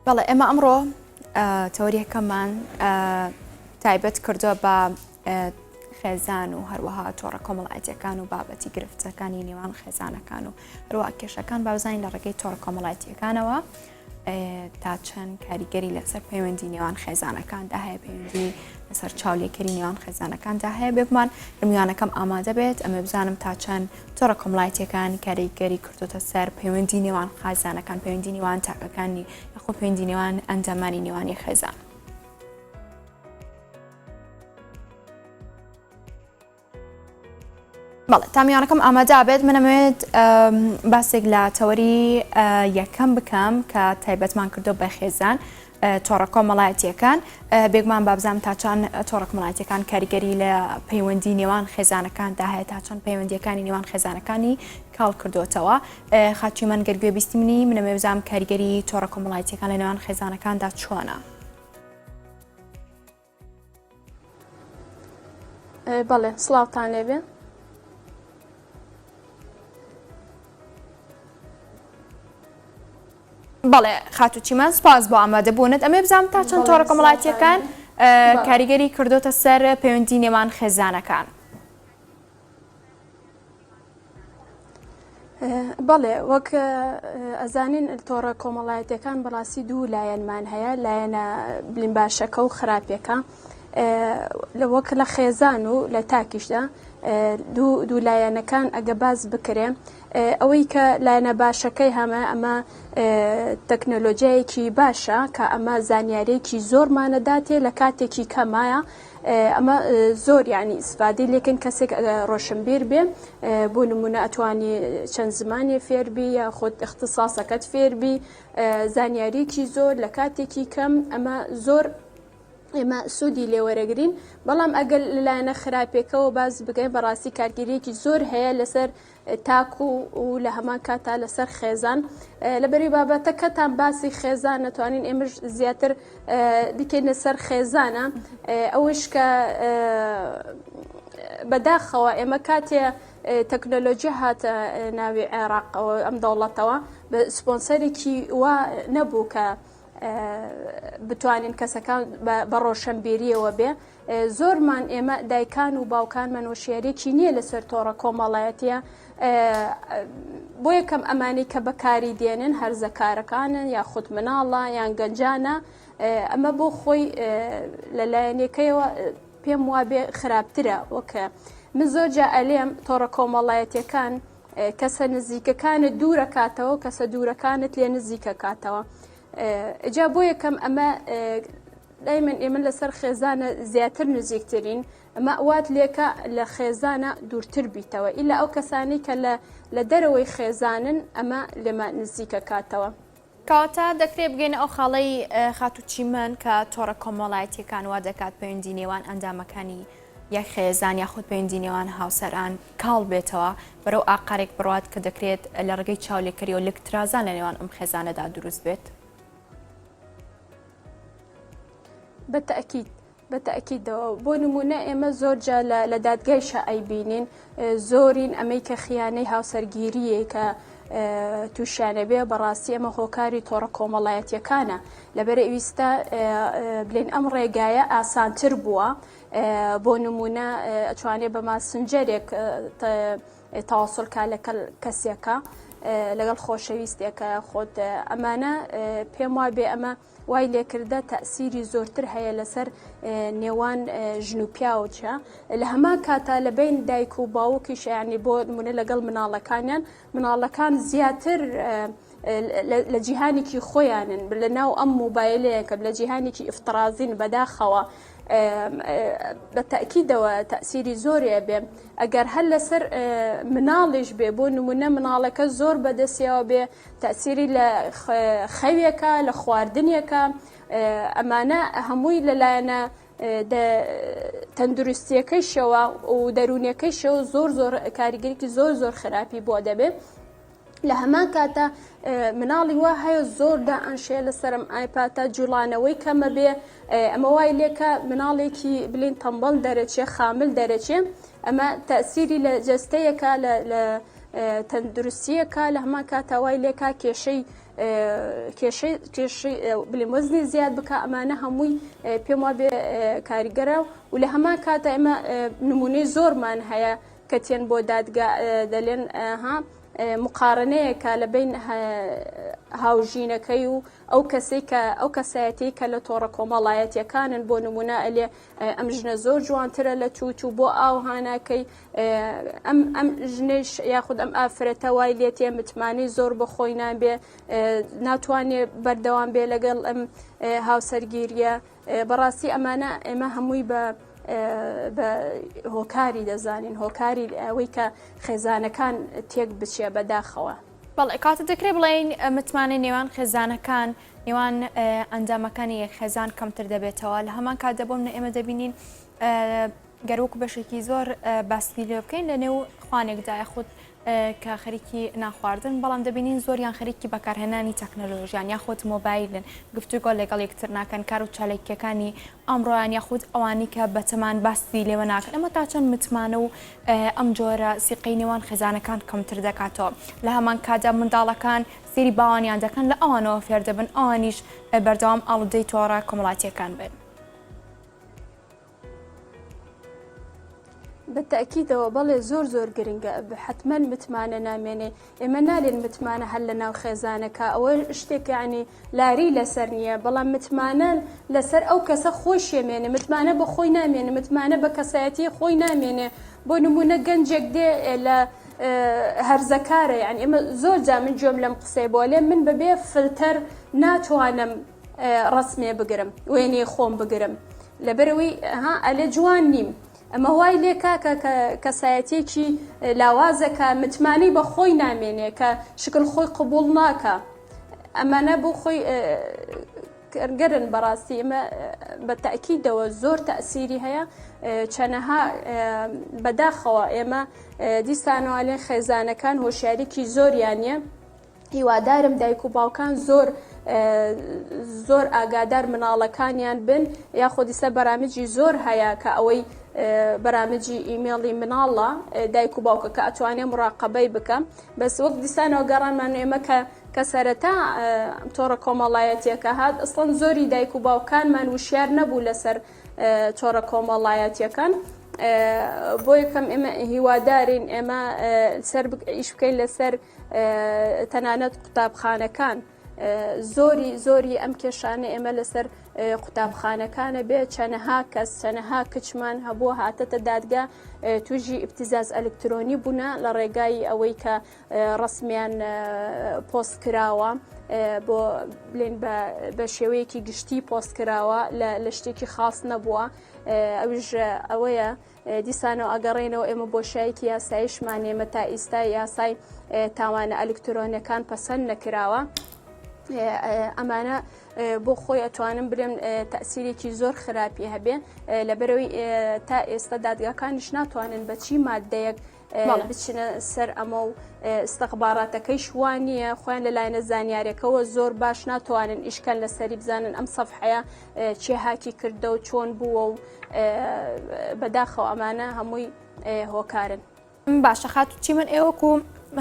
بەڵێ ئێمە ئەمڕۆ تەوەریەکەمان تایبەت کردووە بە خێزان و هەروەها تۆڕە کۆمەڵایەتیەکان و بابەتی گرفتەکانی نێوان خێزانەکان و هەروە کێشەکان بابزانین لە ڕێگەی تۆڕە کۆمەڵایەتیەکانەوە تا چەند کاریگەری لەسەر پەیوەندی نێوان خێزانەکاندا هەیە پەیوەندی لەسەر چاولێکەری نێوان خێزانەکاندا هەیە بێگومان میوانەکەم ئامادە بێت ئەمە بزانم تا چەند تۆڕە کۆمەڵایەتیەکان کاریگەری کردوتە سەر پەیوەندی نێوان خازانەکان پەیوەندی نێوان تاکەکانی یاخۆ پەیوەندی نێوان ئەندامانی نێوانی خێزان. بەڵێ تا میوانەکەم ئامادە بێت من ئەمەوێت باسێک لە تەوەری یەکەم بکەم کە تایبەتمان کردو بە خێزان تۆڕە کۆمەڵایەتیەکان بێگومان بابزانام تا چەند تۆڕە کۆمەڵایەتیەکان کاریگەری لە پەیوەندی نێوان خێزانەکاندا هەیە تا چەند پەیوەندیەکانی نێوان خێزانەکانی کاڵ کردوێتەوە خاچی من گەرگوێ بیستی منی منەمێ بزانام کاریگەری تۆڕە کۆمەڵایەتیەکان لە نێوان خێزانەکاندا چۆنە؟ بەڵێ سڵاوتان لێبێ. بەڵێ خاتوو چیمەن سپاس بۆ ئامادەبوونت ئەمێ بزانم تا چەند تۆڕە کۆمەڵایەتیەکان کاریگەری کردوتە سەر پەیوەندی نێوان خێزانەکان. بەڵێ وەک ئەزانین تۆڕە کۆمەڵایەتەکان بەڕاستی دوو لایەنمان هەیە لایەنە بلین باشەکە و خراپەکە لە وەک لە خێزان و لە تاکیشدا دوو لایەنەکان ئەگە باز بکرێ ئەوەی کە لایەنە باشەکەی هەمە ئەمە تەکنەلۆجیایەکی باشە کە ئەمە زانیارێکی زۆرمانەداتێ لە کاتێکی کەمایە ئەمە زۆر یعنی ئیسفادەی لێکن کەسێک ڕۆشنبیر بێ بۆ نمونە ئەتوانی چەند زمانێ فێربی یا خۆت اختصاصەکەت فێربی زانیاریکی زۆر لە کاتێکی کەم ئەمە زۆر ئێمە سوودی لێوەرەگرین بەڵام ئەگەر لەلایەنە خراپێکەوە باز بگەین بەڕاستی کارگیریەکی زۆر هەیە لەسەر تاک و و لە هەمان کاتا لەسەر خێزان لە بەری بابەتەکەتان باسی خێزان نەتوانین ئێمەش زیاتر بکەینە سەر خێزانە ئەوەش کە بەداخەوە ئێمە کاتێ تەکنۆلۆژی هاتە ناوی عێراقەوە ئەم دەوڵەتەوە بە سپۆنسەرێکی وا نەبوو کە بتوانین کەسەکان بە ڕۆشنبیریەوە بێ زۆرمان ئێمە دایکان و باوکانمان وشیاریەکی نییە لەسەر تۆڕە کۆمەڵایەتیە بۆ یەکەم ئەمانەی کە بەکاری دێنن هەرزەکارەکانن یاخود مناڵە یان گەنجانە ئەمە بۆ خۆی لە لایەنەکەیەوە پێم وابێ خراپترە وەکە من زۆر جا ئەلێم تۆڕە کۆمەڵایەتیەکان کەسە نزیکەکانت دوورەکاتەوە کەسە دوورەکانت لێ نزیکەکاتەوە جا بۆ یەکەم ئەمە دایمەن ئێمە لەسەر خێزانە زیاتر نزیکترین ئەمە وات لێکە لە خێزانە دوورتر بیتەوە ئیلا ئەو کەسانی کە لە لە دەرەوەی خێزانن ئەمە لێمە نزیکە کاتەوە. کەواتە دەکرێت بگەینە ئەو خاڵەی خاتوو چیمەن کە تۆڕە کۆمەڵایەتیەکان وا دەکات پەیوەندی نێوان ئەندامەکانی یەک خێزان یاخود پەیوەندی نێوان هاوسەران کاڵ بێتەوە بەرەو ئاقارێک بڕوات کە دەکرێت لە ڕێگەی چاولێکەریەوە لکترازان لە نێوان ئەم خێزانەدا دروست بێت. بە تەئکید بە تەئکیدەوە بۆ نمونە ئێمە زۆر جا لە دادگایشا ئەیبینین زۆرین ئەمەی کە خیانەی هاوسەرگیریە کە تووشیانە بێ بەڕاستی ئەمە هۆکاری تۆڕە کۆمەڵایەتیەکانە لەبەر ئەویستە بلێن ئەم ڕێگایە ئاسانتر بووە بۆ نمونە ئەتوانێ بە ماسنجەرێک تەواصل کا لەکەل کەسێکە لەگەڵ خۆشەویستێکە خۆت ئەمانە پێم وابێ ئەمە وای لێکردە تەئسیری زۆرتر هەیە لەسەر نێوان ژن و پیاو چە لە هەمان کاتا لە بین دایک و باوکیش یعنی بۆ نمونە لەگەڵ مناڵەکانیان مناڵەکان زیاتر لە جیهانێکی خۆیانن لە ناو ئەم مۆبایلەیەکە لە جیهانێکی ئفترازین بەداخەوە بە تەئکیدەوە تەئسیری زۆری ئەبێ ئەگەر هەر لەسەر مناڵیش بێ بۆ نمونە مناڵەکە زۆر بەدەستیەوە بێ تەئسیری لە خەوێکە لە خواردنێکە ئەمانە هەمووی لەلایەنە تەندروستیەکەیشەوە و دەروونیەکەیشەوە زۆر زۆر کاریگەریکی زۆر زۆر خراپی بۆ دەبێ. لە هەمان کاتا مناڵی وا هەیە زۆر دائەنشێ لەسەرم ئایپاتە جوڵانەوەی کەمە بێ ئەمە وای لێکە مناڵێکی بلین تەمبەڵ دەرەچێ خامل دەرەچێ ئەمە تەسیری لە جەستەیەکە لە. تەندروستیەکە لە هەمان کاتا وای لێکا کێشەی کێشەی کێشەی بلێم وەزنی زیاد بکە ئەمانە هەمووی پێم وا بێ کاریگەرە و لە هەمان کاتە ئێمە نمونەی زۆرمان هەیە کە تێن بۆ دادگا دەلێن ها مقارنەیەکە لە بین هاوژینەکەی و ئەو کەسەی کە ئەو کەسایەتی کە لە تۆڕە کۆمەڵایەتیەکانن بۆ نمونە ئەلێ ئەم ژنە زۆر جوانترە لە تووت و بۆ ئاو هاناکەی ئەم ئەم ژنەیش یاخود ئەم ئافرەتە وای لێتێ متمانەی زۆر بە خۆی نابێ ناتوانێ بەردەوام بێ لەگەڵ ئەم هاوسەرگیریە بەڕاستی ئەمانە ئێمە هەمووی بە بە هۆکاری دەزانین هۆکاری ئەوەی کە خێزانەکان تێک بچێ بەداخەوە. بەڵێ کاتە دەکرێت بڵێین متمانەی نێوان خێزانەکان نێوان ئەندامەکانی یەک خێزان کەمتر دەبێتەوە لە هەمان کاتدا بۆم نە ئێمە دەبینین گەر وەکو بەشێکی زۆر باسی لێ بکەین لە نێو خوانێکدا یاخود کە خەریکی ناخواردن بەڵام دەبینین زۆریان خەریکی بەکارهێنانی تەکنەلۆژیان یاخود مۆبایلن گفتوگۆ لەگەڵ یەکتر ناکەن کار و چالاکیەکانی ئەمڕۆیان یاخود ئەوانی کە بەتەمان باسی لێوە ناکەن ئەمە تا چەند متمانە و ئەم جۆرە سیقەی نێوان خێزانەکان کەمتر دەکاتەوە لە هەمان کاتدا منداڵەکان سێری باوانیان دەکەن لە ئەوانەوە فێر دەبن ئەوانیش بەردەوام ئاڵودەی تۆڕە کۆمەڵاتیەکان بن. بە تەئکیدەوە بەڵێ زۆر زۆر گرنگە حەتمەن متمانە نامێنێ ئێمە نالێن متمانە هەر لە ناو خێزانەکە ئەوە شتێک یعنی لاری لەسەر نییە بەڵام متمانە لەسەر ئەو کەسە خۆی شێمێنێ متمانە بە خۆی نامێنێ متمانە بە کەسایەتی خۆی نامێنێ بۆ نمونە گەنجێک دێ لە هەرزەکارە یعنی ئێمە زۆر جا من گوێم لەم قسەی بۆ لێ من بەبێ فلتەر ناتوانم ڕسمێ بگرم وێنەی خۆم بگرم لەبەرەوەی ها ئەلێ جوان نیم ئەمە وای لێ کاکە کە کەسایەتیەکی لاوازە کە متمانەی بە خۆی نامێنێ کە شکل خۆی قبوڵ ناکە ئەمانە بۆ خۆی گەرن بەڕاستی ئمە بە تاکیدەوە زۆر تەسیری هەیە چەنەها بەداخەوە ئێمە دیسانەوە لێن خێزانەکان هۆشیاریکی زۆریانە هیوادارم دایک و باوکان زۆر زۆر ئاگادار مناڵەکانیان بن یاخۆ دیسە بەرامجی زۆر هەیە کە ئەوەی بەرامجی ئیمێڵی مناڵە دایک و باوکەکە ئەتوانێ مراقبەی بکە بەس وەک دیسانەوە گەڕانمان ئێمە کە کە سەرەتا تۆڕە کۆمەڵایەتیەکە هات ئەسڵەن زۆری دایک و باوکانمان وشیار نەبوو لەسەر تۆڕە کۆمەڵایەتیەکان بۆ یەکەم ئێمە هیوادارین ئێمە سەر ئیش بکەین لەسەر تەنانەت قوتابخانەکان زۆری زۆری ئەم کێشانە ئێمە لەسەر قوتابخانەکانە بێ چەنەها کەس چەنەها کچمان هەبووە هاتەتە دادگا توژی ئیبتیزاز ئەلکترۆنی بوونە لە ڕێگای ئەوەی کە ڕسمیان پۆست کراوە بۆ بلێن بە شێوەیەکی گشتی پۆست کراوە لە شتێکی خاص نەبووە ئەوش ئەوەیە دیسانەوە ئەگەڕێینەوە ئێمە بۆشایەکی یاساییشمان ئێمە تا ئیستا یاسای تاوانە ئەلکترۆنەکان پەسەند نەکراوە ئەمانە بۆ خۆی ئەتوانم برێم تەسیرێکی زۆر خراپی هەبێ لەبەرەوەی تا ئێستا دادگاکانیش ناتوانن بە چی مادەیەک بچنە سەر ئەمە و ئیستخباراتەکەیش وا نییە خۆیان لە لایەنە زانیارەکەەوە زۆر باش ناتوانن ئیشکەن لەسەری بزانن ئەم سەفحەیە چێ هاکی کردە و چۆن بووە و بەداخەوە ئەمانە هەمووی هۆکارن. باشە خاتوو چیمەن ئێوە وەکو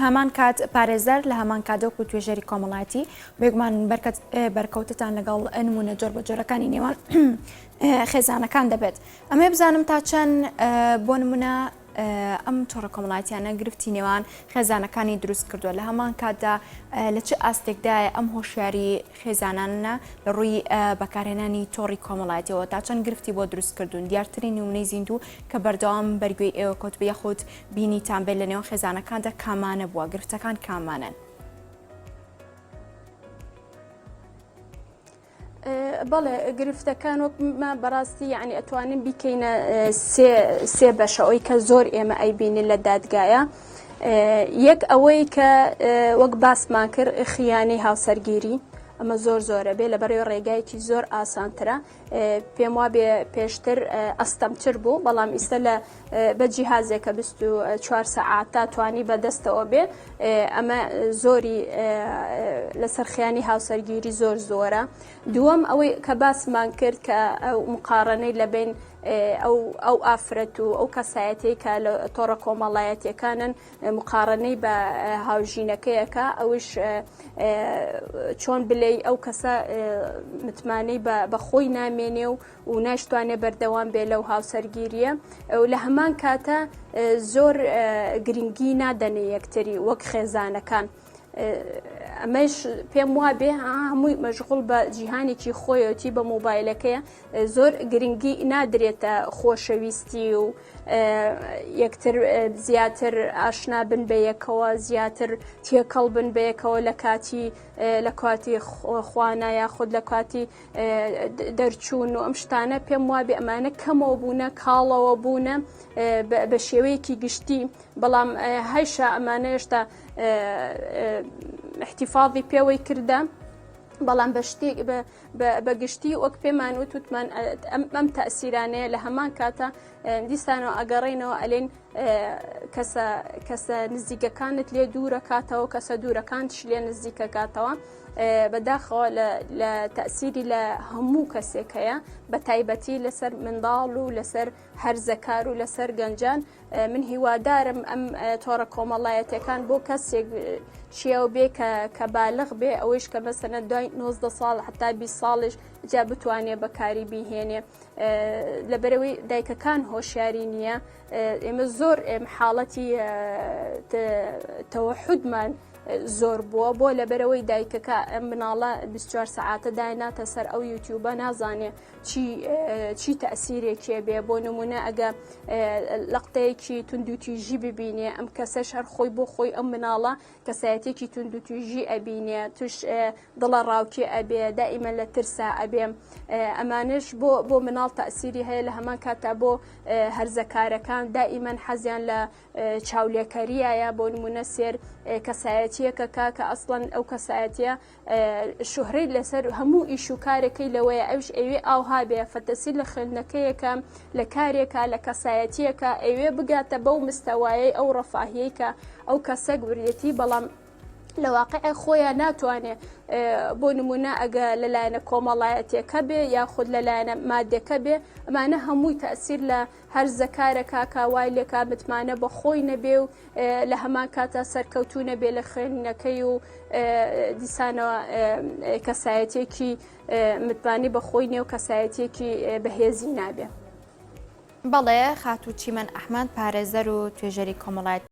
هەمان کات پارێزەر لە هەمان کات وەکو توێژەری کۆمەڵایەتی بێگومان بەرکەوتتان لەگەڵ نمونە جۆر بە جۆرەکانی نێوان خێزانەکان دەبێت ئەمێ بزانم تا چەند بۆ نمونە ئەم تۆڕە کۆمەڵایەتیانە گرفتی نێوان خێزانەکانی دروست کردووە لە هەمان کاتدا لە چ ئاستێکدایە ئەم هۆشیاری خێزانانە لە ڕووی بەکارهێنانی تۆڕی کۆمەڵایەتیەوە تا چەند گرفتی بۆ دروست کردوون دیارترین نمونەی زیندوو کە بەردەوام بەرگوێی ئێوە کەوتبێ یاخود بینیتان بێت لە نێوان خێزانەکاندا کامانە بووە گرفتەکان کامانەن؟ بەڵێ گرفتەکان وەک بەڕاستی یعنی ئەتوانین بیکەینە سێ سێ بەشە ئەوی کە زۆر ئێمە ئەیبینین لە دادگایە یەک ئەوەی کە وەک باسمان کرد خیانەی هاوسەرگیری ئەمە زۆر زۆرە بێ لە بەرەوەی ڕێگایەکی زۆر ئاسانترە پێم وا بێ پێشتر ئەستەمتر بوو بەڵام ئیستا لە بە جیهازێکە 24 سەعات تا توانی بەدەستەوە بێ ئەمە زۆری لەسەر خیانی هاوسەرگیری زۆر زۆرە دووەم ئەوەی کە باسمان کرد کە ئەو مقاڕنەی لە بین. ئەو ئەو ئافرەت و ئەو کەسایەتەی کە لە تۆڕە کۆمەڵایەتیەکانن مقارنەی بە هاوژینەکەیەکە ئەوش چۆن بلێی ئەو کەسە متمانەی بە خۆی نامێنێ و و ناشتوانێ بەردەوام بێ لەو هاوسەرگیریە و لە هەمان کاتە زۆر گرنگی نادەنێ یەکتری وەک خێزانەکان. ئەمەش پێم وابێ هەمووی مەشغوڵ بە جیهانێکی خۆیەتی بە مۆبایلەکەیە زۆر گرنگی نادرێتە خۆشەویستی و یەکتر زیاتر ئاشنا بن بە یەکەوە زیاتر تێکەڵ بن بە یەکەوە لە کاتی لە کاتی خوانە یاخود لە کاتی دەرچوون و ئەم شتانە پێم وابێ ئەمانە کەمەوە بوونە کاڵەوە بوونە بە شێوەیەکی گشتی بەڵام هەیشە ئەمانە هێشتا احتیفاظی پێوەی کردە بەڵام بە شتێک بە گشتی وەک پێمان وت وتمان ئەم تەسیرانەیە لە هەمان کاتە دیسانەوە ئەگەڕێنەوە ئەلێن کەسە کەسە نزیکەکانت لێ دوورە کاتەوە کەسە دوورەکانش لێ نزیکەکاتەوە بەداخەوە لە تەسیری لە هەموو کەسێک هەیە بە تایبەتی لەسەر منداڵ و لەسەر هەرزەکار و لەسەر گەنجان من هیوادارم ئەم تۆڕە کۆمەڵایەتەکان بۆ کەسێک شیاو بێ کە کە بالغ بێ ئەوەیش کە مەسەلەن دوای 19 ساڵ حتا 20 ساڵش جا بتوانێ بەکاری بیهێنێ لەبەرەوەی دایکەکان هۆشیاری نییە ئێمە زۆر ئێم حاڵەتی تەوەحودمان زۆر بووە بۆ لەبەرەوەی دایکەکە ئەم مناڵە 24 سەعاتە دایناتە سەر ئەو یوتیوبە نازانێ چی چی تەئسیرێکێ بێ بۆ نمونە ئەگە لەقتەیەکی توندوتیژی ببینێ ئەم کەسەش هەر خۆی بۆ خۆی ئەم مناڵە کەسایەتێکی توندوتیژی ئەبینێ توش دڵە ڕاوکێ ئەبێ دائیمە لە ترسا ئەبێ ئەمانش بۆ بۆ مناڵ تەئسیری هەیە لە هەمان کاتا بۆ هەرزەکارەکان دائیمەن حەزیان لە چاولێکەریایە بۆ نمونە سێر کەسایەتیەکە کە ئەسڵەن ئەو کەسایەتیە شوهرەی لەسەر هەموو ئیش و کارەکەی لەوەیە ئەوش ئەوێ ئاوها بێ فەتەسی لە خوێندنەکەیەکە لە کارێکە لە کەسایەتیەکە ئەوێ بگاتە بەو مستەوایەی ئەو ڕەفاهیەی کە ئەو کەسە گوریەتی بەڵام لە واقع خۆیان ناتوانێ بۆ نمونە ئەگە لەلایەنە کۆمەڵایەتەکە بێ یاخود لەلایەنە مادەکە بێ ئەمانە هەمووی تەسیر لە هەرزەکارەکە کە وای لێکا متمانە بە خۆی نەبێ و لە هەمان کاتا سەرکەوتوو نەبێ لە خوێندنەکەی و دیسانەوە کەسایەتێکی متمانی بە خۆی نێو کەسایەتێکی بەهێزی نابێ. بەڵێ خاتوو چیمەن ئەحمەد پارێزەر و توێژەری کۆمەڵایەتی.